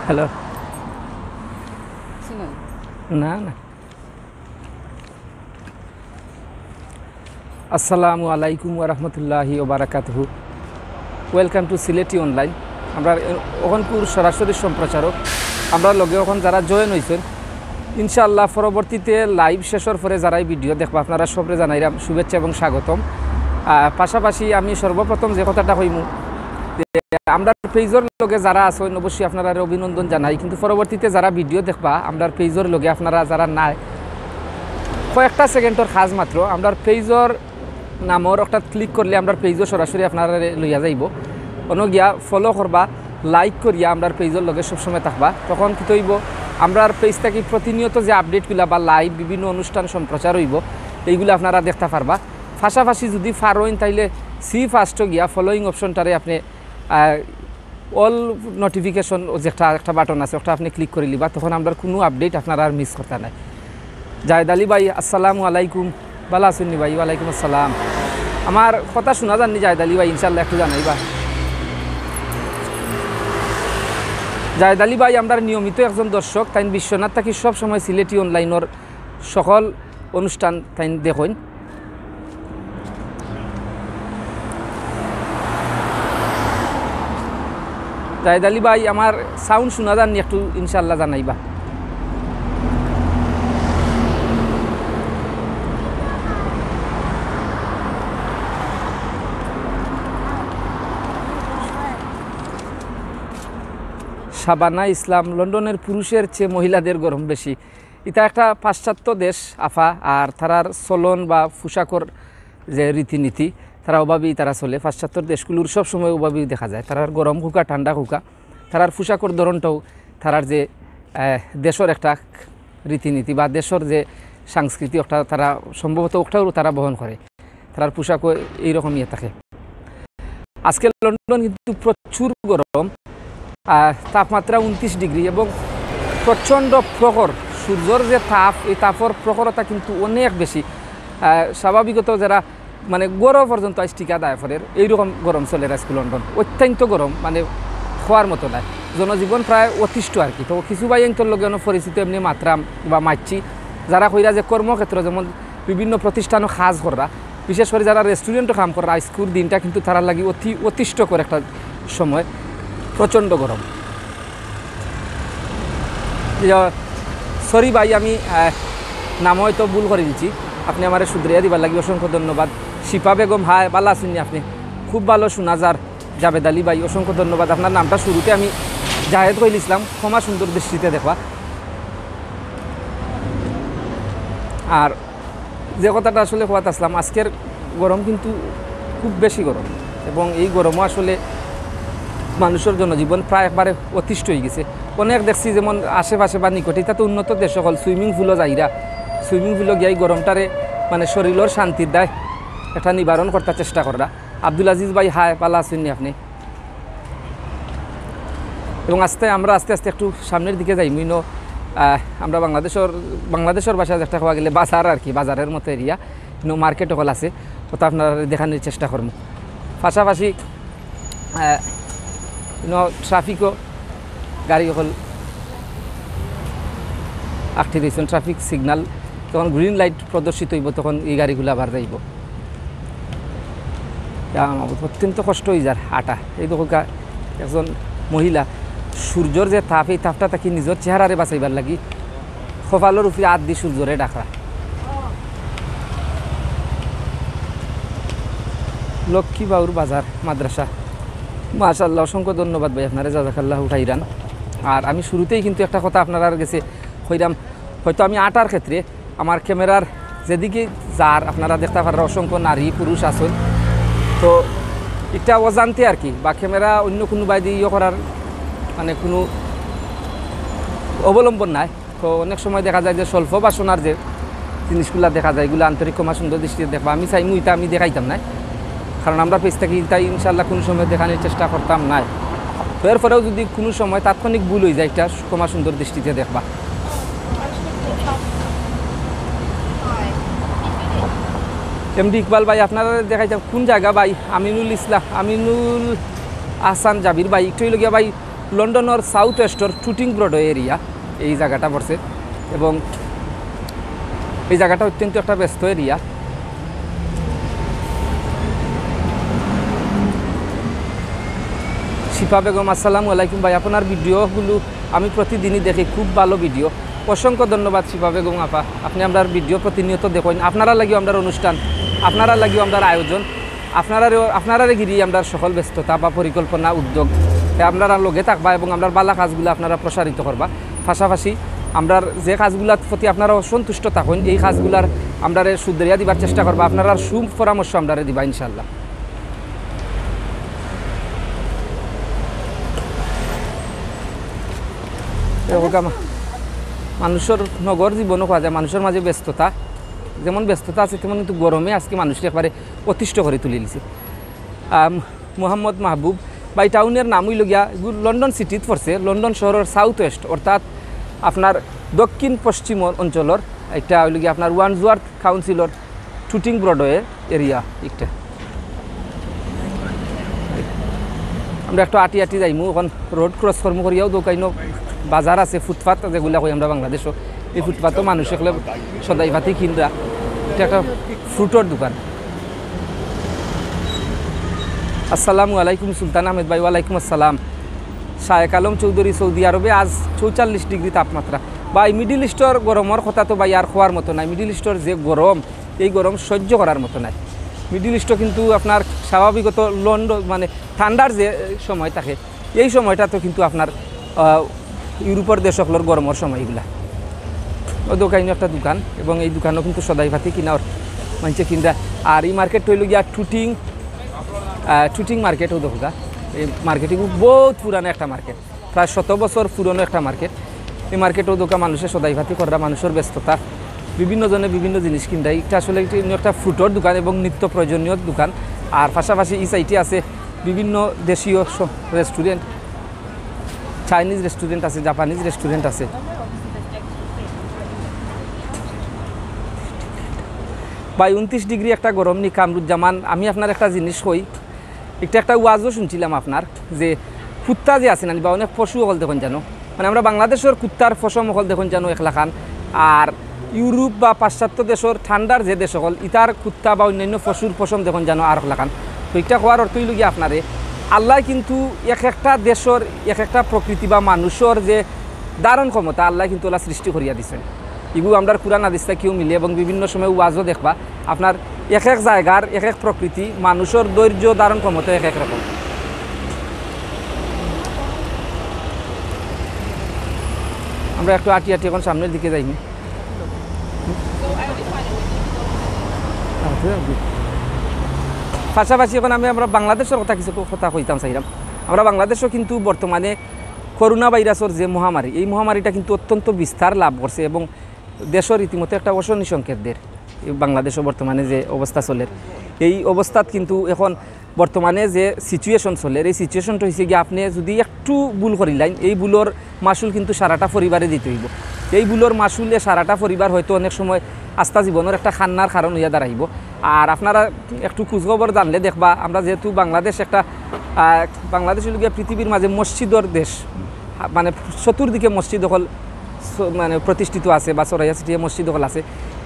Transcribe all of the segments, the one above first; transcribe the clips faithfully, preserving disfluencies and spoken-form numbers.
হ্যালো। শুনুন। না, না। আসসালামু আলাইকুম ওয়া রাহমাতুল্লাহি ওয়া বারাকাতুহু। Welcome to সিলেটি অনলাইন। আমরা অখনকুর সরাসরি সম্প্রচারক। আমরার লগে অখন যারা জয়েন অইছইন, ইনশাআল্লাহ পরবর্তীতে লাইভ শেষর পরে যারাই ভিডিও দেখবা, আপনারা সবরে জানাইরাম শুভেচ্ছা এবং স্বাগতম। আহ, পাশাপাশি আমি সর্বপ্রথম যে কথাটা কইমু, যে আমরার পেজর লগে যারা আছইন, অবশ্যই আপনারারে অভিনন্দন জানাই, কিন্তু পরবর্তীতে যারা ভিডিও দেখবা আমরার পেজর লগে, আপনারা যারা নাই, কয়েকটা সেকেন্ডর কাজ মাত্র। আমরার পেজর নামর অটাত ক্লিক করলে আমরার পেজও সরাসরি আপনারারে লইয়া যাইবো। অনো গিয়া ফলো করবা, লাইক করিয়া আমরার পেজর লগে সবসময় থাকবা। তখন কিতা অইবো, আমরার পেজ থাকি প্রতিনিয়ত যে আপডেটগুলা বা লাইভ বিভিন্ন অনুষ্ঠান সম্প্রচার অইবো, এইগুলা আপনারা দেখতা পারবা। পাশাপাশি যুদি পারইন, তাইলে সি ফার্স্টো গিয়া ফলোয়িং অপশনটারে আপনে, আহ, অল নোটিফিকেশন যে একটা, একটা বাটন আছে, অটা আপনে ক্লিক করিলিবা, তখন আমরার কুনু আপডেট আপনারা আর মিস করতা নায়। জায়েদ আলী ভাই, আসসালামু আলাইকুম। ভালা আছইন নি ভাই? ওয়ালাইকুম আসসালাম। আমার কথা শুনা যারনি জায়েদ আলী ভাই? ইনশাআল্লাহ একটু জানাইবা। জায়েদ আলী ভাই আমরার নিয়মিত একজন দর্শক, তাইন বিশ্বনাথ থাকি সব সময় সিলেটি অনলাইনর সকল অনুষ্ঠান তাইন দেখইন। জায়েদ আলী ভাই, আমার সাউন্ড শুনা যারনি একটু ইনশাআল্লাহ জানাইবা। শাবানা ইসলাম, লন্ডনের পুরুষের চেয়ে মহিলাদের গরম বেশি। ইটা একটা পাশ্চাত্য দেশ, আফা, আর তারার চলন বা পোশাকর যে রীতিনীতি, তারা ওভাবেই তারা চলে। পাশ্চাত্য দেশগুলোর সব সময় ওভাবেই দেখা যায়, তারার গরম কউক্কা, ঠান্ডা কউক্কা, তারার পোশাকর ধরনটাও তারার যে, আহ, দেশর একটা রীতিনীতি বা দেশর যে সংস্কৃতি, ওটা তারা সম্ভবত ওটাও তারা বহন করে। তারার পোশাকও এইরকমই থাকে। আজকে লন্ডন কিন্তু প্রচুর গরম, আহ, তাপমাত্রা ঊনত্রিশ ডিগ্রি এবং প্রচণ্ড প্রখর সূর্যর যে তাপ, এই তাপর প্রখরতা কিন্তু অনেক বেশি। আহ, স্বাভাবিকত যারা মানে গরম পর্যন্ত আইজ টিকা দায় পড়ের, এইরকম গরম চলের আজকে লন্ডন, অত্যন্ত গরম, মানে কওয়ার মতো নায়। জনজীবন প্রায় অতিষ্ঠ আর কি। তো কিছু ভাইয়াইন্তর লগে অনো পরিচিত এমনে মাতরাম বা মাতছি, যারা কইরা যে কর্মক্ষেত্র যেমন বিভিন্ন প্রতিষ্ঠানও কাজ কররা, বিশেষ করি যারা রেস্টুরেন্টো কাম কররা, আইজকুর দিনটা কিন্তু তারার লাগি অতি অতিষ্ঠকর একটা সময়, প্রচণ্ড গরম। ইয়া, সরি ভাই, আমি, আহ, নাম হয়তো ভুল করি দিছি, আপনে আমারে শুধরাইয়া দিবার লাগি অসংখ্য ধন্যবাদ। শিপা বেগম, হাই, ভালা আছইন নি আপনে? খুব ভালা শুনা যার। জাবেদ আলী ভাই, অসংখ্য ধন্যবাদ। আপনার নামটা শুরুতে আমি জায়েদ কইলিছলাম, ক্ষমা সুন্দর দৃষ্টিতে দেখবা। আর যে কথাটা আসলে কওয়াত আছলাম, আজকের গরম কিন্তু খুব বেশি গরম, এবং এই গরমও আসলে মানুষর জনজীবন প্রায় একবারে অতিষ্ঠ অইগেছে। অনেক দেখছি যেমন আশেপাশে বা নিকটে, ইতা তো উন্নত দেশ অকল, সুইমিং পুলও যাইরা, সুইমিং পুলও গিয়া এই গরমটারে মানে শরীলর শান্তির দায় একটা নিবারণ করতার চেষ্টা কররা। আব্দুল আজিজ ভাই, হাই, ভালা আছইন নি আপনে? এবং আস্তে, আমরা আস্তে আস্তে একটু সামনের দিকে যাইমু। ইনো, আহ, আমরা বাংলাদেশর, বাংলাদেশর ভাষায় যেটা কওয়া গেলে বাজার আর কি, বাজারের মতো এরিয়া, ইনো মার্কেট অকল আছে, ওটা আপনারারে দেখানির চেষ্টা করমু। পাশাপাশি, আহ, ইনো ট্রাফিকও, গাড়ি অকল আটকি রইছইন, ট্রাফিক সিগনাল, যখন গ্রিন লাইট প্রদর্শিত অইবো, তখন এই গাড়িগুলা আবার যাইবো। ইয়া, অত্যন্ত কষ্ট অই যার আটা। এই দেখউক্কা, একজন মহিলা, সূর্যর যে তাপ, এই তাপটা থাকি নিজর চেহারারে বাঁচাইবার লাগি কপালর উপরে আত দি সূর্যরে ঢাকরা। লক্ষ্মী বাউর বাজার মাদ্রাসা। মাশাআল্লাহ, অসংখ্য ধন্যবাদ ভাই আপনারে, জাযাকাল্লাহু খাইরান। আর আমি শুরুতেই কিন্তু একটা কথা আপনারার গেছে কইরাম, হয়তো আমি আটার ক্ষেত্রে আমার ক্যামেরার যেদিকে যার, আপনারা দেখতা পাররা অসংখ্য নারী পুরুষ আছইন। তো এটা অজান্তে আর কি, বা ক্যামেরা অন্য কুনু বায়দি ইয়ে করার মানে কুনু অবলম্বন নাই। তো অনেক সময় দেখা যায় যে স্বল্প বাসনার যে জিনিসগুলা দেখা যায়, এগুলা আন্তরিক ক্ষমা সুন্দর দৃষ্টিতে দেখবা। আমি চাইমু ইতা আমি দেখাইতাম নায়, কারণ আমরার পেজ থাকি ইতা ইনশাআল্লাহ কুনু সময় দেখানির চেষ্টা করতাম নায়। তো এরপরেও যুদি কুনু সময় তাৎক্ষণিক ভুল অই যায়, ইটা ক্ষমা সুন্দর দৃষ্টিতে দেখবা। এমডি ইকবাল ভাই, আপনারারে দেখাইতাম কুন জাগা ভাই? আমিনুল ইসলাম, আমিনুল আহসান জাবির ভাই, একটু অইলো গিয়া ভাই লন্ডনর সাউথ ওয়েস্টর টুটিং ব্রডওয়ে এরিয়া এই জাগাটা পড়ছে, এবং এই জাগাটা অত্যন্ত একটা ব্যস্ত এরিয়া। শিফা বেগম, আসসালামু আলাইকুম ভাই, আপনার ভিডিওগুলো আমি প্রতিদিনই দেখি, খুব ভালো ভিডিও। অসংখ্য ধন্যবাদ শিফা বেগম আপা, আপনি আমরার ভিডিও প্রতিনিয়ত দেখইন। আপনারার লাগিও আমরার অনুষ্ঠান, আপনারার লাগিও আমরার আয়োজন, আপনারারেও, আপনারারে ঘিরি আমরার সকল ব্যস্ততা বা পরিকল্পনা, উদ্যোগ। তাই আপনারা লগে থাকবা এবং আমরার বালা কাজগুলা আপনারা প্রসারিত করবা। পাশাপাশি আমরার যে কাজগুলার প্রতি আপনারা অসন্তুষ্ট থাকইন, এই কাজগুলার আমরারে শুধরাইয়া দিবার চেষ্টা করবা। আপনারার সুপরামর্শ আমরারে দিবা ইনশাআল্লাহ। এরকম আমা-, মানুষর নগর জীবনও কওয়া যায়, মানুষর মাঝে ব্যস্ততা, যেমন ব্যস্ততা আছে তেমন কিন্তু গরমে আজকে মানুষরে একবারে অতিষ্ঠ করি তুলি দিছে। আম, মোহাম্মদ মাহবুব ভাই, টাউনের নাম অইল গিয়া, লন্ডন সিটিত পড়ছে, লন্ডন শহরর সাউথ ওয়েস্ট, অর্থাৎ আপনার দক্ষিণ পশ্চিম অঞ্চলর একটা অইল গিয়া আপনার ওয়ান্ডসওয়ার্থ কাউন্সিলর টুটিং ব্রডওয়ে এরিয়া একটা। আমরা একটু আটি আটি যাইমু, এখন রোড ক্রস করমু, করিয়াও দোকাইনো বাজার আছে, ফুটপাত যেগুলা কই আমরা বাংলাদেশও, এই ফুটপাতও মানুষ এগুলো সদাই পাতি কিনরা। এটা একটা ফ্রুটর দোকান। আসসালামু আলাইকুম সুলতান আহমেদ ভাই। ওয়ালাইকুম আসসালাম। শায়েক আলম চৌধুরী, সৌদি আরবে আজ চৌচল্লিশ ডিগ্রি তাপমাত্রা। ভাই, মিডল ইস্টর গরমর কথা তো ভাই আর কওয়ার মতো নাই। মিডল ইস্টর যে গরম, এই গরম সহ্য করার মতো নাই। মিডল ইস্টও কিন্তু আপনার স্বাভাবিকত লন্ডন, মানে, ঠান্ডার যে সময় থাকে, এই সময়টা তো কিন্তু আপনার, আহ, ইউরোপর দেশ অকলর গরমর সময় এগুলা। ও দোকানো একটা দোকান, এবং এই দোকানও কিন্তু সদাই পাতি কিনা অর, মানষে কিনরা। আর এই মার্কেট অইল গিয়া টুটিং, আহ, টুটিং মার্কেটও দেখা। এই মার্কেট বহুত পুরানা একটা মার্কেট, প্রায় শত বছর পুরনো একটা মার্কেট। এই মার্কেটও দেখা মানুষে সদাই পাতি কররা, মানুষর ব্যস্ততা, বিভিন্ন জনে বিভিন্ন জিনিস কিনরা। এটা আসলে একটি, একটা ফ্রুটর দোকান এবং নিত্য প্রয়োজনীয় দোকান। আর পাশাপাশি এই সাইডে আছে বিভিন্ন দেশীয় স-, রেস্টুরেন্ট, চাইনিজ রেস্টুরেন্ট আছে, জাপানিজ রেস্টুরেন্ট আছে। ভাই, ঊনত্রিশ ডিগ্রি একটা গরম নি কামরুজ্জামান। আমি আপনার একটা জিনিস কই, একটা, একটা ওয়াজও শুনছিলাম আপনার, যে কুত্তা যে আছে না, বা অনেক পশু অকল দেখইন জানো, মানে, আমরা বাংলাদেশর কুত্তার পশম অকল দেখইন জানো একলাখান, আর ইউরোপ বা পাশ্চাত্য দেশর ঠান্ডার যে দেশ অকল, ইতার কুত্তা বা অন্যান্য পশুর পশম দেখইন জানো আর একলাখান। তো এটা কওয়ার অর্থ অইল গিয়া আপনারে, আল্লায় কিন্তু এক একটা দেশর এক একটা প্রকৃতি বা মানুষর যে ধারণ ক্ষমতা আল্লায় কিন্তু ওলা সৃষ্টি করিয়া দিছইন। ইগু আমরার কুরআন হাদিস থাকিও মিলে এবং বিভিন্ন সময় ওয়াজও দেখবা। আপনার এক এক জাগার এক এক প্রকৃতি, মানুষর ধৈর্য ধারণ ক্ষমতা এক এক রকম। আমরা একটু আটি আটি এখন সামনের দিকে যাইমু। পাশাপাশি এখন আমি আমরা বাংলাদেশর কথা কিছু ক-, কথা কইতাম চাইরাম। আমরা বাংলাদেশও কিন্তু বর্তমানে করোনা ভাইরাসর যে মহামারী, এই মহামারীটা কিন্তু অত্যন্ত বিস্তার লাভ করছে এবং দেশর রীতিমতো একটা অশনি সংকেত দের। এই বাংলাদেশও বর্তমানে যে অবস্থা চলের, এই অবস্থাত কিন্তু এখন বর্তমানে যে সিচুয়েশন চলের, এই সিচুয়েশনটা অইছে গিয়া আপনে যদি একটু ভুল করিলাইন, এই ভুলর মাসুল কিন্তু সারাটা পরিবারে দিতে অইবো। এই ভুলর মাসুলে সারাটা পরিবার হয়তো অনেক সময় আস্তা জীবনর একটা কান্নার কারণ অইয়া দাঁড়াইবো। আর আপনারা একটু খোঁজখবর জানলে দেখবা, আমরা যেহেতু বাংলাদেশ একটা, আহ, বাংলাদেশ অইল গিয়া পৃথিবীর মাঝে মসজিদর দেশ, মানে, চতুর্দিকে মসজিদ অকল স-, মানে, প্রতিষ্ঠিত আছে বা ছড়াইয়া ছিটিয়ে মসজিদ অকল আছে।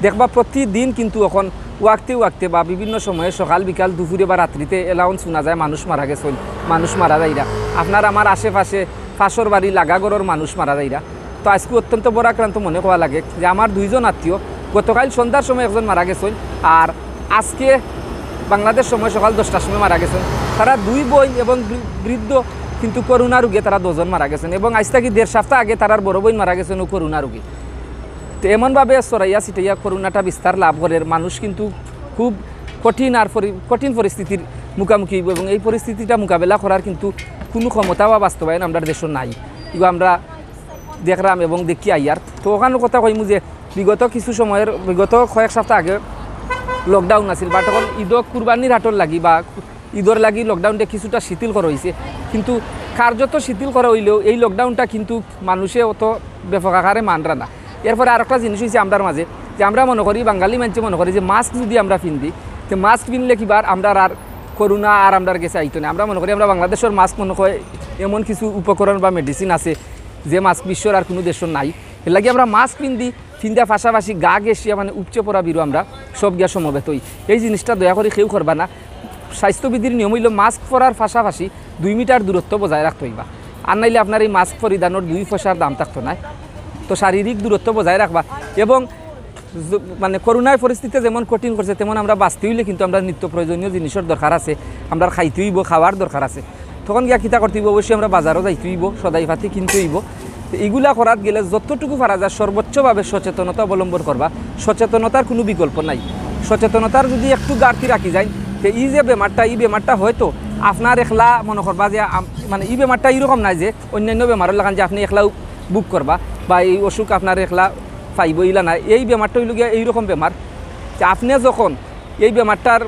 দেখবা, প্রতিদিন কিন্তু এখন ওয়াক্তে ওয়াক্তে বা বিভিন্ন সময়ে, সকাল, বিকাল, দুপুরে বা রাত্রিতে অ্যালাউন্স শুনা যায়, মানুষ মারা গেছইন, মানুষ মারা যাইরা। আপনার আমার আশেপাশে পাশর বাড়ি, লাগা ঘরর মানুষ মারা যাইরা। তো আজকে অত্যন্ত বড় আক্রান্ত মনে করা লাগে যে আমার দুইজন আত্মীয়, গতকাল সন্ধ্যার সময় একজন মারা গেছইন, আর আজকে বাংলাদেশ সময় সকাল দশটার সময় মারা গেছইন। তারা দুই বইন এবং বৃ-, বৃদ্ধ, কিন্তু করোনা রোগে তারা দুজন মারা গেছইন, এবং আজ থাকি দেড় সপ্তাহ আগে তারার বড় বইন মারা গেছইন ও করোনা রোগে। তো এমনভাবে ছড়াইয়া ছিটাইয়া করোনাটা বিস্তার লাভ করের, মানুষ কিন্তু খুব কঠিন আর পরি-, কঠিন পরিস্থিতির মুখামুখি অইবো, এবং এই পরিস্থিতিটা মোকাবেলা করার কিন্তু কোনো ক্ষমতা বা বাস্তবায়ন আমরার দেশো নাই। এগু আমরা দেখরাম এবং দেখি আইয়ার। তো অখানর কথা কইমু যে বিগত কিছু সময়ের, বিগত কয়েক সপ্তাহ আগে লকডাউন আছিল, but এখন ঈদো কুরবানির হাটর লাগি বা ঈদর লাগি লকডাউনটা কিছুটা শিথিল করা অইছে, কিন্তু কার্যত শিথিল করা অইলেও এই লকডাউনটা কিন্তু মানুষে অত ব্যাপক আকারে মানরা না। এরপরে আরোকটা জিনিস অইছে আমরার মাঝে, যে আমরা মনে করি, বাঙালি মানষে মনে করি যে মাস্ক যদি আমরা পিন্দি, তে মাস্ক পিনলে কিবার আমরার আর করোনা আর আমরার গেছে আইতো না। আমরা মনে করি আমরা বাংলাদেশর মাস্ক মনে হয় এমন কিছু উপকরণ বা মেডিসিন আছে যে মাস্ক বিশ্বর আর কুনু দেশর নাই। এর লাগি আমরা মাস্ক পিন্দি, পিন্দিয়া পাশাপাশি গা ঘেঁষিয়া মানে উপচে পড়া বিরু আমরা সব গিয়া সমবেত হই। এই জিনিসটা দয়া করি কেউ করবা না। স্বাস্থ্যবিধির নিয়ম হইল মাস্ক পরার পাশাপাশি দুই মিটার দূরত্ব বজায় রাখতে হইবা। আর নাইলে আপনার এই মাস্ক পরিধানর দুই পয়সার দাম থাকতো না। তো শারীরিক দূরত্ব বজায় রাখবা এবং জ-, মানে করোনার পরিস্থিতি যেমন কঠিন করছে তেমন আমরা বাঁচতে হইলে কিন্তু আমরা নিত্য প্রয়োজনীয় জিনিসের দরকার আছে, আমরা খাইতে হইব, খাওয়ার দরকার আছে। তখন গিয়া কিতা করতে হইব? অবশ্যই আমরা বাজারও যাইতে হইব, সদাই পাতি কিনতে হইব। তো এইগুলা করাত গেলে যতটুকু পারা যায় সর্বোচ্চভাবে সচেতনতা অবলম্বন করবা। সচেতনতার কোনো বিকল্প নাই। সচেতনতার যদি একটু ঘাটতি রাখি যায়, তো এই যে বেমারটা, এই বেমারটা হয়তো আপনার একলা মনে করবা যে আম-, মানে এই বেমারটা এইরকম নাই যে অন্যান্য বেমারের লাখান যে আপনি একলাও ভোগ করবা বা এই অসুখ আপনার একলা পাইব, ইলা না। এই বেমারটা হইল গিয়া এইরকম বেমার যে আপনি যখন এই বেমারটার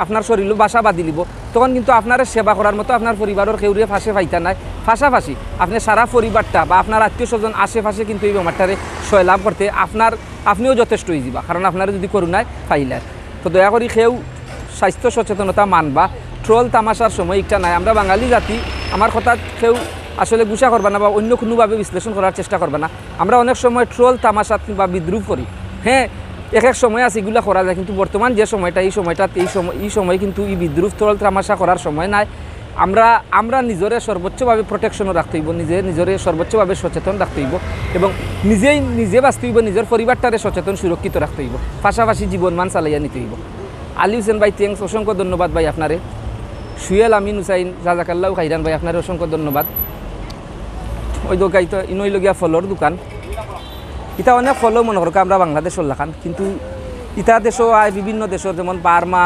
আপনার শরীরে বাসা বাঁধি লিব, তখন কিন্তু আপনার সেবা করার মতো আপনার পরিবারের কেউরে পাশে পাইতা নাই। পাশাপাশি আপনি সারা পরিবারটা বা আপনার আত্মীয় স্বজন আশেপাশে কিন্তু এই বেমারটারে সয়লাভ করতে আপনার, আপনিও যথেষ্ট হয়ে যাবা, কারণ আপনারা যদি করোনায় পাইলেন। তো দয়া করি কেউ স্বাস্থ্য সচেতনতা মানবা। ট্রল তামাশার সময় একটা নাই। আমরা বাঙালি জাতি, আমার কথা কেউ আসলে গুসা করবা না বা অন্য কোনোভাবে বিশ্লেষণ করার চেষ্টা করবা না। আমরা অনেক সময় ট্রল তামাশাত বা বিদ্রুপ করি। হ্যাঁ, এক এক সময় আছে এগুলা করা যায়, কিন্তু বর্তমান যে সময়টা, এই সময়টাত, এই সময়, এই সময় কিন্তু এই বিদ্রুপ ট্রল তামাশা করার সময় নাই। আমরা, আমরা নিজরে সর্বোচ্চভাবে প্রোটেকশনও রাখতে হইব, নিজে নিজরে সর্বোচ্চভাবে সচেতন রাখতে হইব এবং নিজেই নিজে বাঁচতে হইব, নিজের পরিবারটারে সচেতন সুরক্ষিত রাখতে হইব, পাশাপাশি জীবনমান চালাইয়া নিতে হইব। আলী হোসেন ভাই, থ্যাংকস, অসংখ্য ধন্যবাদ ভাই আপনারে। সুয়েল আমিন হুসাইন, জাজাকাল্লাহ খাইরান ভাই, আপনারে অসংখ্য ধন্যবাদ। ওই দোকাই তো ইনই লগিয়া ফলর দোকান, ইটা অনেক ফলও মনে করো আমরা বাংলাদেশর লাখান, কিন্তু ইটা দেশও আয় বিভিন্ন দেশর, যেমন বার্মা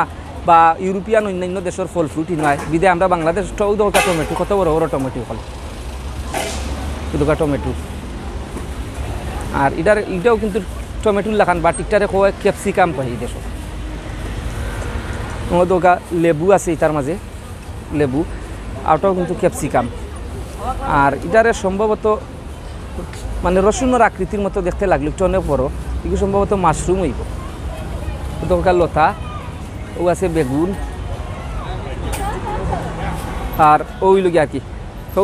বা ইউরোপিয়ান অন্যান্য দেশর ফল ফ্রুট ইনো আয়। বিদে আমরা বাংলাদেশ ও দোকা টমেটো, কত বড় বড় টমেটো ফল, দোকা টমেটো। আর ইটার, ইটাও কিন্তু টমেটোর লাখান, but ইটারে কয় ক্যাপসিকাম কয় এই দেশো। ও দোকা লেবু আছে ইটার মাঝে, লেবু, আর ওটাও কিন্তু ক্যাপসিকাম। আর ইটারে সম্ভবত মানে রসুনর আকৃতির মতো দেখতে লাগলো, একটু অনেক বড়, এগুলো সম্ভবত মাশরুম হইব। তো দোকা লতা, ও আছে বেগুন, আর ওই লগে আর কি। তো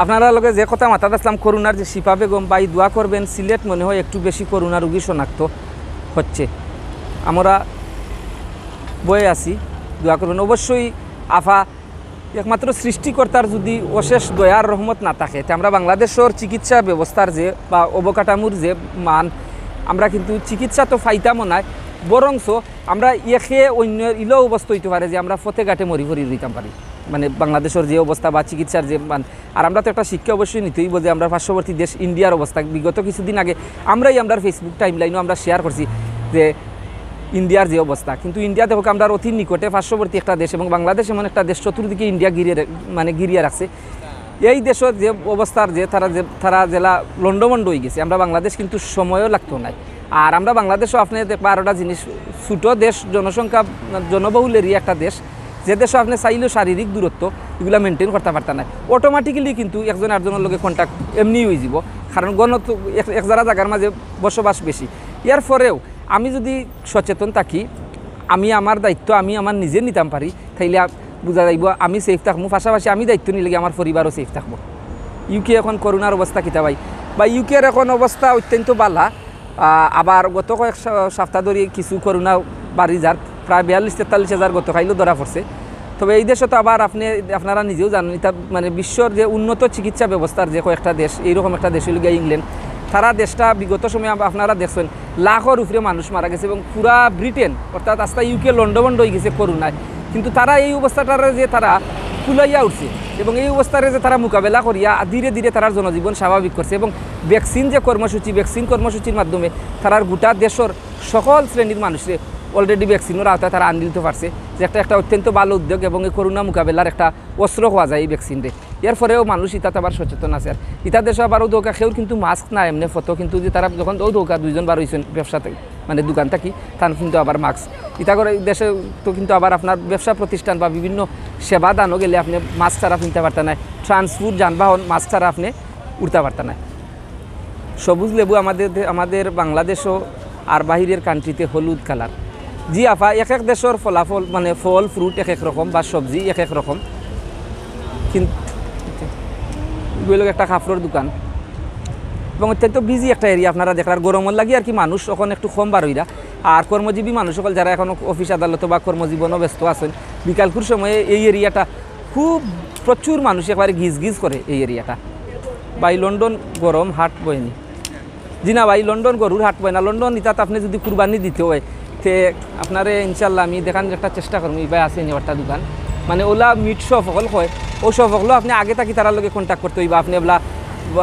আপনারা লগে যে কথা মাতাত আসলাম, করোনার যে শিফা বেগম ভাই, দোয়া করবেন, সিলেট মনে হয় একটু বেশি করোনা রোগী শনাক্ত হচ্ছে। আমরা ভয়ে আছি, দোয়া করবেন। অবশ্যই আফা, একমাত্র সৃষ্টিকর্তার যদি অশেষ দয়ার রহমত না থাকে, তে আমরা বাংলাদেশর চিকিৎসা ব্যবস্থার যে বা অবকাঠামোর যে মান, আমরা কিন্তু চিকিৎসা তো পাইতামও নাই, বরঞ্চ আমরা একে অন্য ইলো অবস্থা হইতে পারে যে আমরা পথে ঘাটে মরি পড়ি রইতাম পারি। মানে বাংলাদেশর যে অবস্থা বা চিকিৎসার যে মান, আর আমরা তো একটা শিক্ষা অবশ্যই নিতে হইব যে আমরা পার্শ্ববর্তী দেশ ইন্ডিয়ার অবস্থা। বিগত কিছুদিন আগে আমরাই আমরার Facebook টাইমলাইনও আমরা শেয়ার করছি যে ইন্ডিয়ার যে অবস্থা, কিন্তু ইন্ডিয়া দেখো আমরার অতি নিকটে পার্শ্ববর্তী একটা দেশ, এবং বাংলাদেশ এমন একটা দেশ চতুর্দিকে ইন্ডিয়া ঘিরে রা-, মানে ঘিরিয়া রাখছে। এই দেশর যে অবস্থার যে তারা যে তারা জেলা লন্ডভন্ড হয়ে গেছে, আমরা বাংলাদেশ কিন্তু সময়ও লাগতো নাই। আর আমরা বাংলাদেশও আপনি দেখবা আরোটা জিনিস, ছোটো দেশ, জনসংখ্যা জনবহুল এরিয়া একটা দেশ, যে দেশে আপনি চাইলেও শারীরিক দূরত্ব এগুলা মেনটেন করতে পারতা না, অটোমেটিক্যালি কিন্তু একজন আরেকজনের লগে কন্ট্যাক্ট এমনিই হয়ে যাব। কারণ গণ তো এক এক যারা জায়গার মাঝে বসবাস বেশি। এর পরেও আমি যদি সচেতন থাকি, আমি আমার দায়িত্ব আমি আমার নিজে নিতাম পারি, তাইলে আ-, বুঝা যাইব আমি সেফ থাকবো, পাশাপাশি আমি দায়িত্ব নিলে আমার পরিবারও সেফ থাকবো। ইউকে এখন করোনার অবস্থা কিতা ভাই? বা ইউকের এখন অবস্থা অত্যন্ত বালা। আহ, আবার গত কয়েক সা-, সপ্তাহ ধরে কিছু করোনা বাড়ি যার প্রায় বিয়াল্লিশ তেতাল্লিশ হাজার গতকালও ধরা পড়ছে। তবে এই দেশে তো আবার আপনি, আপনারা নিজেও জানেন, এটা মানে বিশ্বর যে উন্নত চিকিৎসা ব্যবস্থার যে কয়েকটা দেশ, এইরকম একটা দেশ হইল গিয়া ইংল্যান্ড। তারা দেশটা বিগত সময়ে আপ-, আপনারা দেখছেন, লাখর উপরে মানুষ মারা গেছে এবং পুরা ব্রিটেন, অর্থাৎ আস্তা ইউকে লন্ডভন্ড হয়ে গেছে করোনায়। কিন্তু তারা এই অবস্থাটারে যে তারা কুলাইয়া উঠছে এবং এই অবস্থারে যে তারা মোকাবেলা করিয়া ধীরে ধীরে তারার জনজীবন স্বাভাবিক করছে এবং ভ্যাকসিন যে কর্মসূচি, ভ্যাকসিন কর্মসূচির মাধ্যমে তারার গোটা দেশর সকল শ্রেণীর মানুষরে অলরেডি ভ্যাকসিনের আওতায় তারা আনিয়ে দিতে পারছে, যে একটা, একটা অত্যন্ত ভালো উদ্যোগ এবং এই করোনা মোকাবেলার একটা অস্ত্র হওয়া যায় এই ভ্যাকসিনরে। এর পরেও মানুষ ইতাতে আবার সচেতন আছে। আর ইতা দেশে আবার ও দৌকা কেউর কিন্তু মাস্ক না এমনি ফটো, কিন্তু যে তারা যখন ও দৌকা দুইজন বার হইছেন ব্যবসাতে, মানে দোকান থাকি, তান কিন্তু আবার মাস্ক। ইতা করে দেশে তো কিন্তু আবার আপনার ব্যবসা প্রতিষ্ঠান বা বিভিন্ন সেবা দানও গেলে আপনি মাস্ক ছাড়া কিনতে পারতেন না, ট্রান্সপোর্ট যানবাহন মাস্ক ছাড়া আপনি উঠতে পারতেন না। সবুজ লেবু আমাদের দে-, আমাদের বাংলাদেশও আর বাহিরের কান্ট্রিতে হলুদ কালার। জি আফা, এক এক দেশর ফলাফল, মানে, ফল, fruit এক এক রকম, বা সবজি এক এক রকম। কিন্তু ইগুলো একটা কাপড়র দোকান, এবং অত্যন্ত busy একটা area। আপনারা দেখরা, আর গরমর লাগি আর কি মানুষ অখন একটু কম বার অইরা। আর কর্মজীবী মানুষ অকল যারা অখন অফিস আদালতো বা কর্মজীবনো ব্যস্ত আছইন, বিকালকুর সময়ে এই area-টা খুব প্রচুর মানুষ, একবারে গিজ গিজ করে এই area-টা। ভাই, লন্ডন গরম, হাট বয়নি। জি না ভাই, লন্ডন গরুর হাট বয় না। লন্ডন ইতাত আপনে যুদি কুরবানি দিতে অয়, তে আপনারে ইনশাআল্লাহ আমি দেখানির একটা চেষ্টা করমু। ইবায় আছে নি একটা দোকান, মানে, অউলা meat shop অকল কয়, অউ shop অকলো আপনে আগে থাকি তারার লগে contact করতে অইবো। আপনে অউলা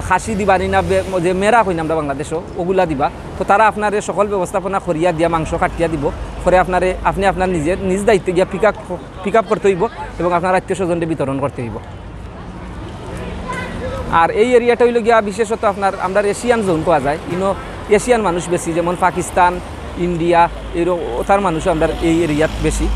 খাসি দিবা নি না, বে-, যে মেরা কই না আমরা বাংলাদেশো, অগুলা দিবা। তো তারা আপনারে সকল ব্যবস্থাপনা করিয়া দিয়া মাংস কাটিয়া দিবো। পরে আপনারে, আপনে আপনার নিজের, নিজ দায়িত্বে গিয়া pick up, pick up করতে অইবো এবং আপনার আত্মীয় স্বজনরে বিতরণ করতে অইবো। আর এই area-টা অইলো গিয়া বিশেষত আপনার, আমরার Asian zone কওয়া যায়, ইনো Asian মানুষ বেশি, যেমন পাকিস্তান, ইন্ডিয়া, এর ওতার মানুষ আমরার এই area-ত বেশি।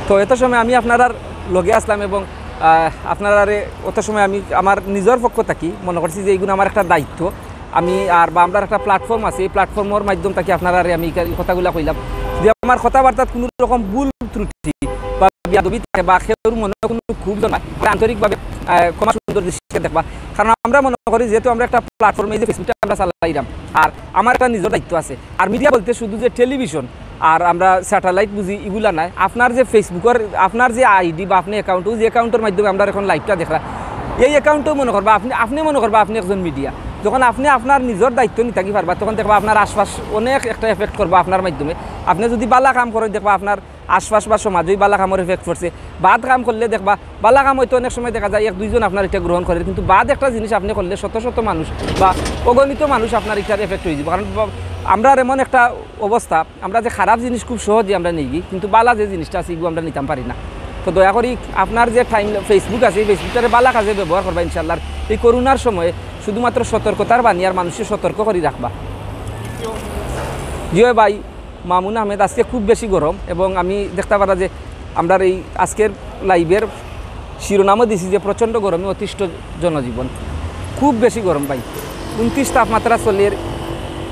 তো এত সময় আমি আপনারার লগে আসলাম এবং, আহ, আপনারারে অত সময় আমি আমার নিজর পক্ষ থাকি মনে করছি যে ইগুন আমার একটা দায়িত্ব। আমি আর বা আমরার একটা platform আছে, এই platform-র মাধ্যম থাকি আপনারারে আমি ই কা-, ই কথাগুলা কইলাম। যদি আমার কথাবার্তাত কুনু রকম ভুল ত্রুটি বা বেয়াদবি থাকে বা কেউর মনে কুনু ক্ষোভ জন্মায়, তারা আন্তরিকভাবে, আহ, ক্ষমা সুন্দর দৃষ্টিতে দেখবা। কারণ আমরা মনে করি যেহেতু আমরা একটা platform, এই যে Facebook-টা আমরা চালাইরাম, আর আমার একটা নিজর দায়িত্ব আছে। আর media বলতে শুধু যে television, আর আমরা satellite বুঝি, ইগুলা নায়। আপনার যে Facebook-র, আপনার যে ID বা আপনে account, অউ যে account-র মাধ্যমে আমরার এখন live-টা দেখরা, এই account-ও মনে করবা আপনে, আপনে মনে করবা আপনে একজন media। যখন আপনে আপনার নিজর দায়িত্ব নিতাকি পারবা, তখন দেখবা আপনার আশপাশ অনেক একটা effect করবা আপনার মাধ্যমে। আপনে যুদি বালা কাম করইন, দেখবা আপনার আশপাশ বা সমাজেও বালা কামর effect পড়ছে। বাদ কাম করলে দেখবা, বালা কাম অইতো অনেক সময় দেখা যায় এক দুইজন আপনার ইটা গ্রহণ করের, কিন্তু বাদ একটা জিনিস আপনে করলে শত শত মানুষ বা অগণিত মানুষ আপনার ইটার effect অইযিবো। কারণ বা-, আমরার এমন একটা অবস্থা, আমরা যে খারাপ জিনিস খুব সহজে আমরা নেইগি, কিন্তু বালা যে জিনিসটা আছে, ইগু আমরা নিতাম পারি না। তো দয়া করি আপনার যে time, Facebook আছে, এই Facebook-টারে বালা কাজে ব্যবহার করবা ইনশাআল্লাহ। আর এই করোনার সময়ে শুধুমাত্র সতর্কতার বাণী আর মানুষরে সতর্ক করি রাখবা। জি অয় ভাই, মামুন আহমেদ, আজকে খুব বেশি গরম এবং আমি দেখতা পারা যে আমরার এই আজকের live-এর শিরোনামও দিছি যে প্রচণ্ড গরমে অতিষ্ঠ জনজীবন। খুব বেশি গরম ভাই, ঊনত্রিশ তাপমাত্রা চলের,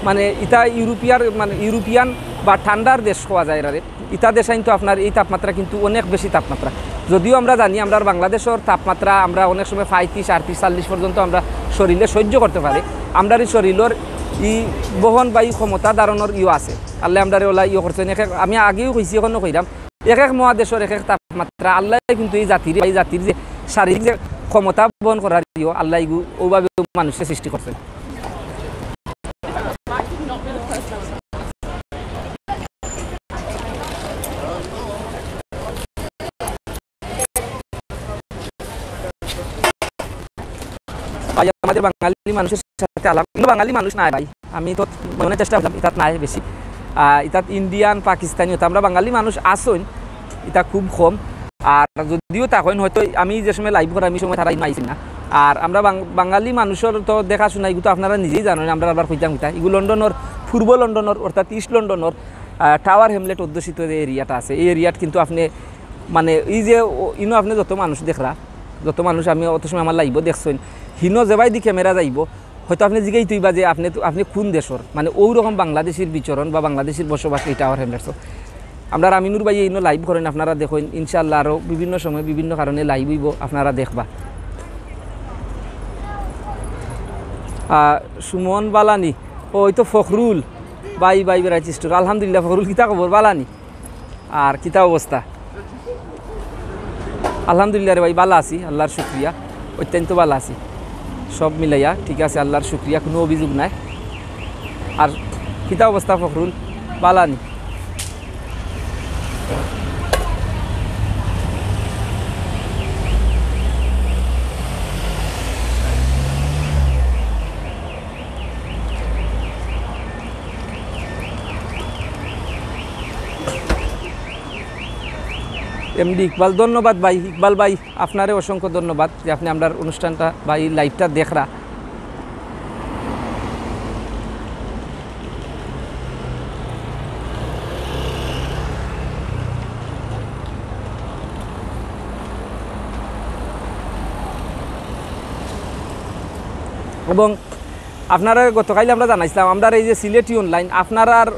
মানে, ইতা ইউরোপিয়ার, মানে, ইউরোপিয়ান বা ঠান্ডার দেশ কওয়া যায় এরারে। ইতা দেশাইন তো আপনার এই তাপমাত্রা কিন্তু অনেক বেশি তাপমাত্রা। যদিও আমরা জানি আমরার বাংলাদেশর তাপমাত্রা আমরা অনেক সময় পঁয়ত্রিশ, আটত্রিশ, চল্লিশ পর্যন্ত আমরা শরীরে সহ্য করতে পারে। আমরার এই শরীরর ই বহন বা ই ক্ষমতা ধারণর ইও আছে। আল্লায় আমরারে অলা ইও করছইন। এক এক, আমি আগেও কইছি, অখনো কইরাম, এক এক মহাদেশর এক এক তাপমাত্রা। আল্লায় কিন্তু এই জাতির, এই জাতির যে শারীরিক যে ক্ষমতা বহন করার ইও, আল্লায় ইগু অউভাবে মানুষরে সৃষ্টি করছইন। ভাই, আমাদের বাঙালি মানুষের সাথে আলাপ, কিন্তু বাঙালি মানুষ নাই ভাই। আমি তো মনে চেষ্টা করলাম, ইতাত নাই বেশি। আহ, ইতাত ইন্ডিয়ান, পাকিস্তানি অতা, আমরা বাঙালি মানুষ আছইন, ইতা খুব কম। আর যদিও থাকইন, হয়তো আমি যে সময় live করার, আমি সময় তারা ইনো আইছইন না। আর আমরা বাং-, বাঙালি মানুষর তো দেখাশোনা, ইগু তো আপনারা নিজেই জানইন, আমরা আবার কইতাম কিতা। ইগু লন্ডনর, পূর্ব লন্ডনর, অর্থাৎ ইস্ট লন্ডনর, আহ, টাওয়ার হ্যামলেট অধ্যুষিত যে এরিয়াটা আছে, এই এরিয়াত কিন্তু আপনে, মানে, এই যে ও-, ইনো আপনে যত মানুষ দেখরা, যত মানুষ আমি অত সময় আমার live-ও দেখছইন, হিনো যেবায়দি ক্যামেরা যাইবো, হয়তো আপনে জিগাইতে অইবা যে আপনে তো, আপনে কুন দেশর, মানে, অউ রকম বাংলাদেশির বিচরণ বা বাংলাদেশির বসবাস এই টাওয়ার হ্যামলেটসো। আমরার আমিনুর ভাইয়ে ইনো live করইন, আপনারা দেখইন, ইনশাআল্লাহ আরও বিভিন্ন সময় বিভিন্ন কারণে live অইবো, আপনারা দেখবা। আহ, সুমন বালানি, ও, ওই তো ফখরুল ভাই, ভাই বেড়াইতে স্টোর। আলহামদুলিল্লাহ, ফখরুল, কিতা খবর? বালানি? আর কিতা অবস্থা? আলহামদুলিল্লাহ রে ভাই, বালা আছি, আল্লাহর শুক্রিয়া, অত্যন্ত বালা আছি। সব মিলাইয়া ঠিক আছে, আল্লাহর শুক্রিয়া, কুনু অভিযোগ নাই। আর কিতা অবস্থা ফখরুল? বালা নি? এমডি ইকবাল, ধন্যবাদ ভাই। ইকবাল ভাই, আপনারে অসংখ্য ধন্যবাদ যে আপনে আমরার অনুষ্ঠানটা বা এই live-টা দেখরা। এবং আপনারা গতকাল আমরা জানাইছিলাম, আমরার এই যে সিলেটি অনলাইন, আপনারার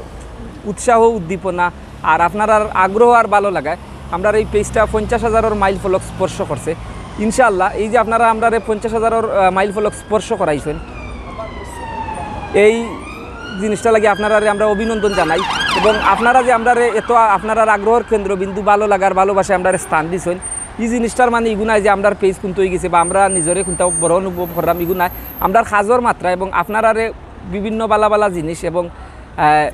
উৎসাহ উদ্দীপনা আর আপনারার আগ্রহ আর ভালো লাগায় আমরার এই পেজটা পঞ্চাশ হাজারর মাইল ফলক স্পর্শ করছে। ইনশাআল্লাহ, এই যে আপনারা আমরারে পঞ্চাশ হাজারর, আহ, মাইল ফলক স্পর্শ করাইছেন, এই জিনিসটা লাগি আপনারারে আমরা অভিনন্দন জানাই। এবং আপনারা যে আমরারে এত, আপনারার আগ্রহর কেন্দ্রবিন্দু, ভালো লাগার ভালোবাসায় আমরারে স্থান দিছেন, এই জিনিসটার মানে ইগু নায় যে আমরার পেজ কুন্তা অই গেছে বা আমরা নিজরে কুন্তা বড় অনুভব করলাম, ইগু নায়। আমরার কাজর মাত্রা এবং আপনারারে বিভিন্ন বালা বালা জিনিস এবং, আহ,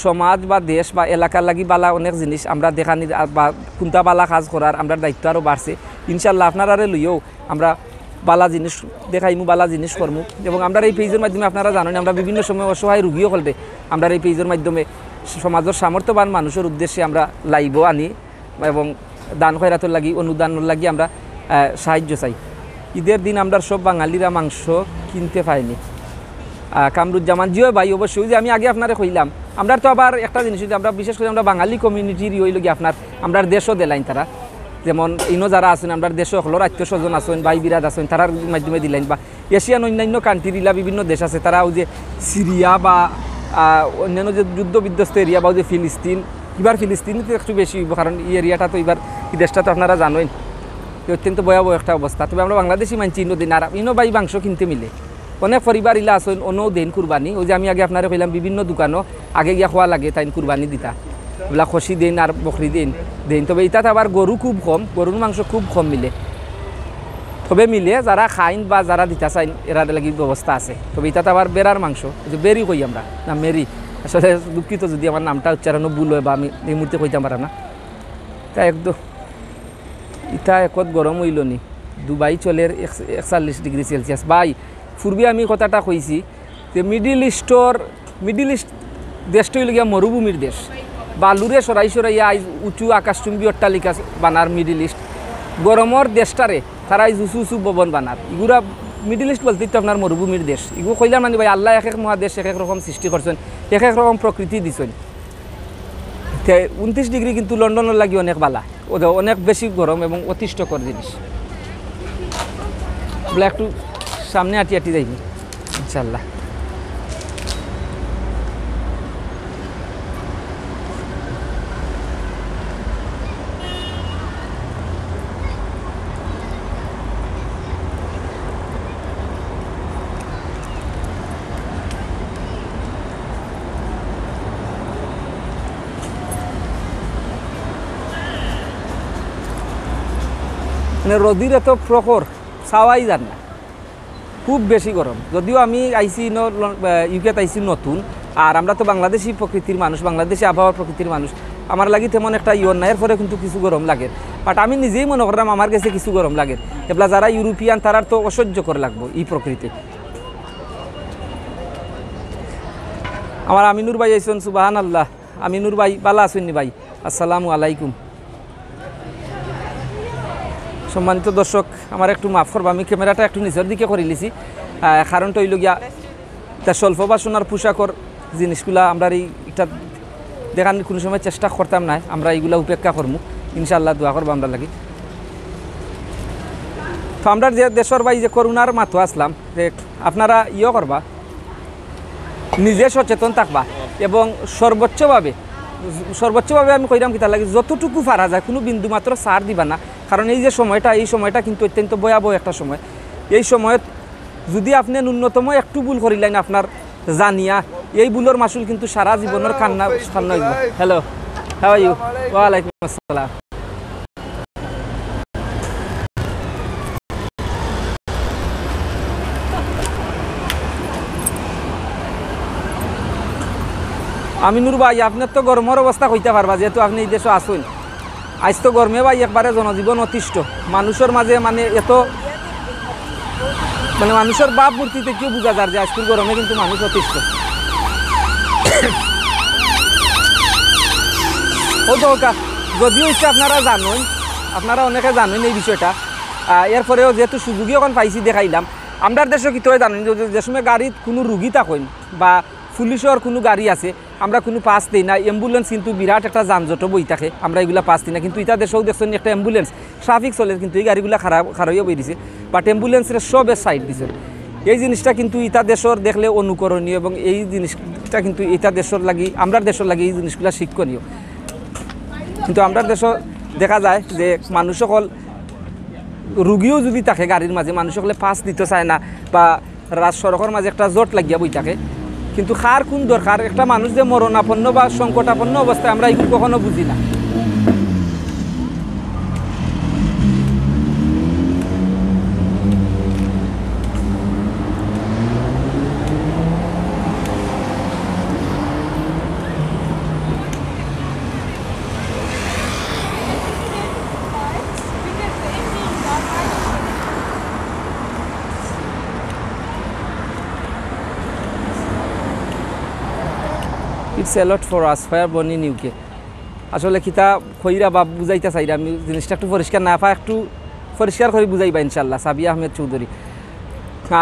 সমাজ বা দেশ বা এলাকার লাগি বালা অনেক জিনিস আমরা দেখানির, আহ, বা কুন্তা বালা কাজ করার আমরার দায়িত্ব আরও বাড়ছে। ইনশাআল্লাহ, আপনারারে লইয়াও আমরা বালা জিনিস দেখাইমু, বালা জিনিস করমু। এবং আমরার এই পেজর মাধ্যমে আপনারা জানেন, আমরা বিভিন্ন সময় অসহায় রুগী অকলরে আমরার এই পেজর মাধ্যমে সমাজর সামর্থ্যবান মানুষর উদ্দেশ্যে আমরা লাইভও আনি এবং দান খয়রাতর লাগি, অনুদানর লাগি আমরা, আহ, সাহায্য চাই। ঈদের দিন আমরার সব বাঙালিরা মাংস কিনতে পায়নি। আহ, কামরুজ্জামান, জি অয় ভাই, অবশ্যই। ওই যে আমি আগে আপনারে কইলাম, আমরার তো আবার একটা জিনিস, যদি আমরা বিশেষ করে আমরা বাঙালি কমিউনিটির অইল গিয়া আপনার, আমরার দেশও দিলাইন তারা, যেমন ইনো যারা আছেন, আমরার দেশও অকলর আত্মীয় স্বজন আছেন, ভাই বিরাদ আছেন, তারার মাধ্যমে দিলাইন, বা এশিয়ান অন্যান্য কান্ট্রির ইলা বিভিন্ন দেশ আছে, তারা ওই যে সিরিয়া বা, আহ, অন্যান্য যে যুদ্ধ বিধ্বস্ত এরিয়া বা ওই যে ফিলিস্তিন, এবার ফিলিস্তিন তো একটু বেশি অইব, কারণ এই এরিয়াটা তো এবার, এই দেশটা তো আপনারা জানেন যে অত্যন্ত ভয়াবহ একটা অবস্থা। তবে আমরা বাংলাদেশি মানছি ইনো দিন, আর ইনো ভাই মাংস কিনতে মিলে অনেক পরিবার ইলা আছেন, অনও দেন কুরবানি। ওই যে আমি আগে আপনারে কইলাম, বিভিন্ন দোকানও আগে গিয়া খোয়া লাগে তাইন কুরবানি দিতা, বলা খসি দেন আর বকরি দেন, দেন। তবে ইতাত আবার গরু খুব কম, গরুর মাংস খুব কম মিলে। তবে মিলে যারা খাইন বা যারা দিতা চাইন, এরার লাগি ব্যবস্থা আছে। তবে ইতাত আবার বেড়ার মাংস, ওই যে বেরি কই আমরা, না মেরি, আসলে দুঃখিত যদি আমার নামটা উচ্চারণও ভুল হয় বা আমি এই মুহূর্তে কইতাম পারাম না। তা একদম ইতা একত গরম অইল নি, দুবাই চলের এক-, একচল্লিশ ডিগ্রি সেলসিয়াস। ভাই, পূর্বে আমি কথাটা কইছি যে মিডিল ইস্টর, মিডিল ইস্ট দেশটা অইল গিয়া মরুভূমির দেশ। বালুরে সরাই সরাইয়া আইজ উঁচু আকাশচুম্বী অট্টালিকা বানার মিডিল ইস্ট। গরমর দেশটারে তারা আইজ উঁচু উঁচু ভবন বানার। ইগুরা মিডিল ইস্ট বলতে তো আপনার মরুভূমির দেশ। ইগু কইলাম মানে ভাই, আল্লাহ এক এক মহাদেশ এক এক রকম সৃষ্টি করছেন, এক এক রকম প্রকৃতি দিছেন। তে ঊনত্রিশ ডিগ্রি কিন্তু লন্ডনর লাগি অনেক বালা, ও দে অনেক বেশি গরম এবং অতিষ্ঠকর জিনিস। বলে একটু সামনে আটি আটি যাইবি ইনশাল্লাহ। মানে রোদির এত প্রখর, চাওয়াই যার না, খুব বেশি গরম। যদিও আমি আইছি ন-, ল-, আহ, ইউকেত আইছি নতুন, আর আমরা তো বাংলাদেশি প্রকৃতির মানুষ, বাংলাদেশি আবহাওয়ার প্রকৃতির মানুষ, আমার লাগি তেমন একটা ইয়র না, এরপরে কিন্তু কিছু গরম লাগে। বাট আমি নিজেই মনে করলাম আমার গেছে কিছু গরম লাগে। এবলা যারা ইউরোপিয়ান, তারার তো অসহ্যকর লাগবো এই প্রকৃতি। আমার আমিনুর ভাই আইছেন, সুবাহান আল্লাহ। আমিনুর ভাই, বালা আছেন নি ভাই? আসসালামু আলাইকুম। সম্মানিত দর্শক, আমার একটু মাফ করবা, আমি ক্যামেরাটা একটু নিচের দিকে করিলিছি। আহ, কারণটা অইল গিয়া, তা স্বল্প বাসনার পোশাকর জিনিসগুলা আমরা এই একটা দেখান কোনো সময় চেষ্টা করতাম না, আমরা এইগুলা উপেক্ষা করমু। ইনশাআল্লাহ দোয়া করবা আমরা লাগি। তো আমরা যে দেশর ভাই যে করোনার মাতো আসলাম, যে আপনারা ইয়ে করবা, নিজে সচেতন থাকবা এবং সর্বোচ্চভাবে, সর্বোচ্চভাবে আমি কইরাম কিতা লাগি, যতটুকু পারা যায় কোনো বিন্দু মাত্র ছাড় দিবা না। কারণ এই যে সময়টা, এই সময়টা কিন্তু অত্যন্ত ভয়াবহ একটা সময়। এই সময়ত যদি আপনি ন্যূনতম একটু ভুল করিলেন আপনার জানিয়া, এই ভুলর মাসুল কিন্তু সারা জীবনর কান্না, কান্না অইব। Hello, how are you? ওয়ালাইকুম আসসালাম। আমিনুর ভাই, আপনার তো গরমর অবস্থা কইতা পারবা, যেহেতু আপনি এই দেশো আছেন। আইজ তো গরমে ভাই একবারে জনজীবন অতিষ্ঠ। মানুষর মাঝে মানে এত, মানে মানুষর ভাবমূর্তিতে কেউ বুঝা যার যে আজকের গরমে কিন্তু মানুষ অতিষ্ঠ। ও তো ওকা, যদিও ইচ্ছে আপনারা জানেন, আপনারা অনেকে জানেন এই বিষয়টা। আহ, এরপরেও যেহেতু সুযোগই এখন পাইছি দেখাইলাম। আমরার দেশো কিতা অয় জানেন, যে, যে সময় গাড়িত কোনো রুগী থাকইন বা পুলিশর কোনো গাড়ি আছে, আমরা কোনো পাস দেই না। অ্যাম্বুলেন্স কিন্তু বিরাট একটা যানজটও বই থাকে, আমরা এগুলা পাস দেই না। কিন্তু ইতা দেশও দেখছেন একটা অ্যাম্বুলেন্স ট্রাফিক চলে, কিন্তু এই গাড়িগুলা খারাপ, খারাইয়া বই দিছে, বাট অ্যাম্বুলেন্সরে সবে সাইড দিছে। এই জিনিসটা কিন্তু ইতা দেশর দেখলে অনুকরণীয় এবং এই জিনিসটা কিন্তু ইতা দেশর লাগি, আমরার দেশর লাগি এই জিনিসগুলা শিক্ষণীয়। কিন্তু আমরার দেশো দেখা যায় যে মানুষ অকল, রুগীও যুদি থাকে গাড়ির মাঝে, মানুষ অকলে পাস দিতো চায় না বা রাস্তা সড়কর মাঝে একটা জট লাগিয়া বই থাকে। কিন্তু কার কুন দরকার, একটা মানুষ যে মরণাপন্ন বা সংকটাপন্ন অবস্থায়, আমরা এগুলো কখনো বুঝি না। It's a lot for us, where born in U K. আসলে কিতা কইরা বা বুঝাইতা চাইরা, আমি জিনিসটা একটু পরিষ্কার না পাই, একটু পরিষ্কার করি বুঝাইবা ইনশাআল্লাহ, সাবিয়া আহমেদ চৌধুরী।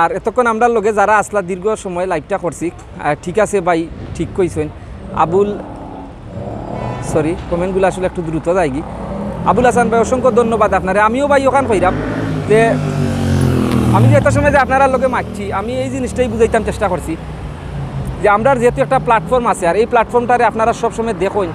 আর এতক্ষণ আমরার লগে যারা আছলা, দীর্ঘ সময় live-টা করছি, আহ, ঠিক আছে ভাই, ঠিক কইছইন। আবুল, sorry, comment-গুলো আসলে একটু দ্রুত যায়গি। আবুল হাসান ভাই, অসংখ্য ধন্যবাদ আপনারে। আমিও ভাই অখান কইরাম যে আমি যে এত সময় যে আপনারার লগে মাতছি, আমি এই জিনিসটাই বুঝাইতাম চেষ্টা করছি যে আমরার যেহেতু একটা platform আছে, আর এই platform-টারে আপনারা সবসময় দেখইন,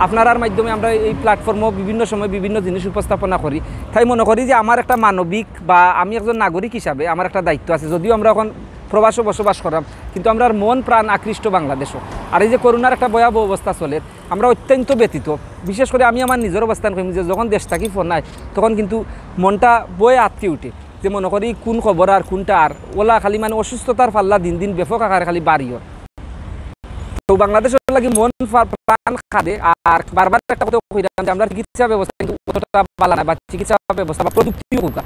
আপনারার মাধ্যমে আমরা এই platform-ও বিভিন্ন সময় বিভিন্ন জিনিস উপস্থাপনা করি। তাই মনে করি যে আমার একটা মানবিক বা আমি একজন নাগরিক হিসাবে আমার একটা দায়িত্ব আছে। যদিও আমরা এখন প্রবাসে বসবাস করাম, কিন্তু আমরার মন প্রাণ আকৃষ্ট বাংলাদেশো। আর এই যে করোনার একটা ভয়াবহ অবস্থা চলের, আমরা অত্যন্ত ব্যথিত। বিশেষ করি আমি আমার নিজর অবস্থান কইমু যে যখন দেশ থাকি ফোন আয়, তখন কিন্তু মনটা ভয়ে আটকি উঠে, যে মনে করি কুন খবর আর কুনটা আর, ওলা খালি মানে অসুস্থতার পাল্লা দিন দিন ব্যাপক আকারে খালি বাড়িওর। তো বাংলাদেশর লাগি মন ফা-, প্রাণ কাঁদে। আর বারবার একটা কথা কইরাম যে আমরার চিকিৎসা ব্যবস্থা কিন্তু অতটা ভালা নায়, বা চিকিৎসা ব্যবস্থা বা প্রযুক্তিও কউক্কা,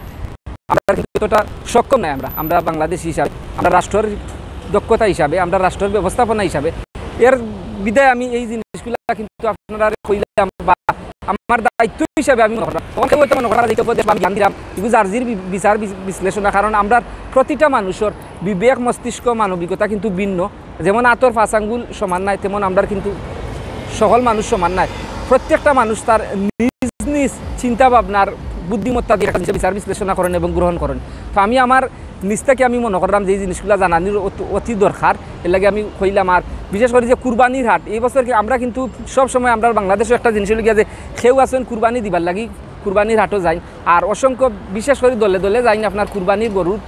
আমরা কিন্তু অতটা সক্ষম নায়। আমরা, আমরা বাংলাদেশি হিসাবে, আমরা রাষ্ট্রর দক্ষতা হিসাবে, আমরা রাষ্ট্রর ব্যবস্থাপনা হিসাবে, এর বিধায় আমি এই জিনিসগুলা কিন্তু আপনারারে কইলাম বা আমার দায়িত্ব হিসাবে আমি মনে করলাম। তখন কেউ হয়তো মনে করা যায়, "কেউ দেশ আমি জ্ঞান দিলাম।" এগুলো যার যার বি-, বিচার বি-, বিশ্লেষণা, কারণ আমরা প্রতিটা মানুষর বিবেক, মস্তিষ্ক, মানবিকতা কিন্তু ভিন্ন। যেমন আতর পাঁচ আঙ্গুল সমান নায়, তেমন আমরার কিন্তু সকল মানুষ সমান নায়। প্রত্যেকটা মানুষ তার নিজ নিজ চিন্তা ভাবনার বুদ্ধিমত্তা দিয়া একটা জিনিসের বিচার বিশ্লেষণা করেন এবং গ্রহণ করেন। তো আমি আমার নিজ থাকি আমি মনে করলাম যে এই জিনিসগুলা জানানির অত-, অতি দরকার, এর লাগি আমি কইলাম। আর বিশেষ করি যে কুরবানির হাট, এই বছর কি আমরা কিন্তু সব সময় আমরা বাংলাদেশো একটা জিনিস অইলো গিয়া যে কেউ আছইন কুরবানি দিবার লাগি, কুরবানির হাটো যাইন। আর অসংখ্য, বিশেষ করি দলে দলে যাইন আপনার কুরবানির গরুর,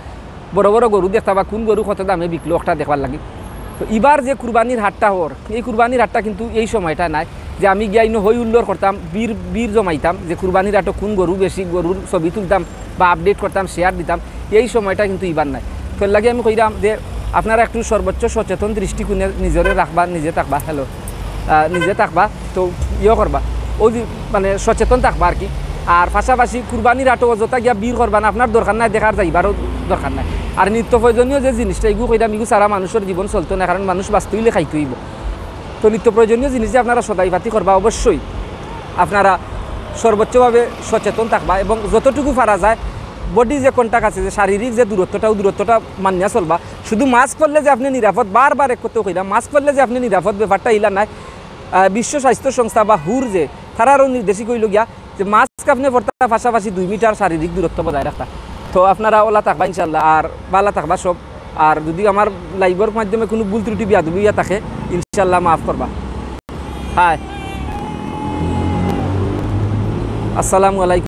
বড় বড় গরু দেখতা বা কুন গরু কত দামে বিকলো ওটা দেখবার লাগি। তো ইবার যে কুরবানির হাটটা হর, এই কুরবানির হাটটা কিন্তু এই সময়টা নায় যে আমি গিয়া ইনো হই হুল্লোড় করতাম, ভিড়, ভিড় জমাইতাম, যে কুরবানির হাটো কুন গরু বেশি, গরুর ছবি তুলতাম বা update করতাম, share দিতাম, এই সময়টা কিন্তু ইবার নায়। তো এর লাগি আমি কইরাম যে আপনারা একটু সর্বোচ্চ সচেতন দৃষ্টিকোণে নিজরে রাখবা, নিজে থাকবা। Hello। আহ, নিজে থাকবা, তো ইয়ে করবা, ওই যে, মানে, সচেতন থাকবা আর কি। আর পাশাপাশি কুরবানির হাটো অযথা গিয়া ভিড় করবা না, আপনার দরকার নাই, দেখার যাইবারও দরকার নাই। আর নিত্য প্রয়োজনীয় যে জিনিসটা, এগু কইরাম, এগু ছাড়া মানুষর জীবন চলতো না, কারণ মানুষ বাঁচতে অইলে খাইতে অইবো। তো নিত্য প্রয়োজনীয় জিনিস যে আপনারা সদাই পাতি করবা, অবশ্যই আপনারা সর্বোচ্চভাবে সচেতন থাকবা এবং যতটুকু পারা যায় body যে contact আছে, যে শারীরিক যে দূরত্বটা, ও দূরত্বটা মানিয়া চলবা। শুধু mask পরলে যে আপনি নিরাপদ, বারবার এক কথা কইলাম, mask পরলে যে আপনি নিরাপদ, ব্যাপারটা ইলা নায়। আহ, বিশ্ব স্বাস্থ্য সংস্থা বা হুর যে, তারারও নির্দেশিক অইলো গিয়া যে mask আপনি পরতা, পাশাপাশি দুই মিটার শারীরিক দূরত্ব বজায় রাখতা। তো আপনারা ওলা থাকবা ইনশাল্লাহ, আর ভালা থাকবা সব। আর যদি আমার live-র মাধ্যমে কোনো ভুল ত্রুটি বেয়াদবি অইয়া থাকে, ইনশাল্লাহ মাফ করবা। হাই, আসসালামু আলাইকুম।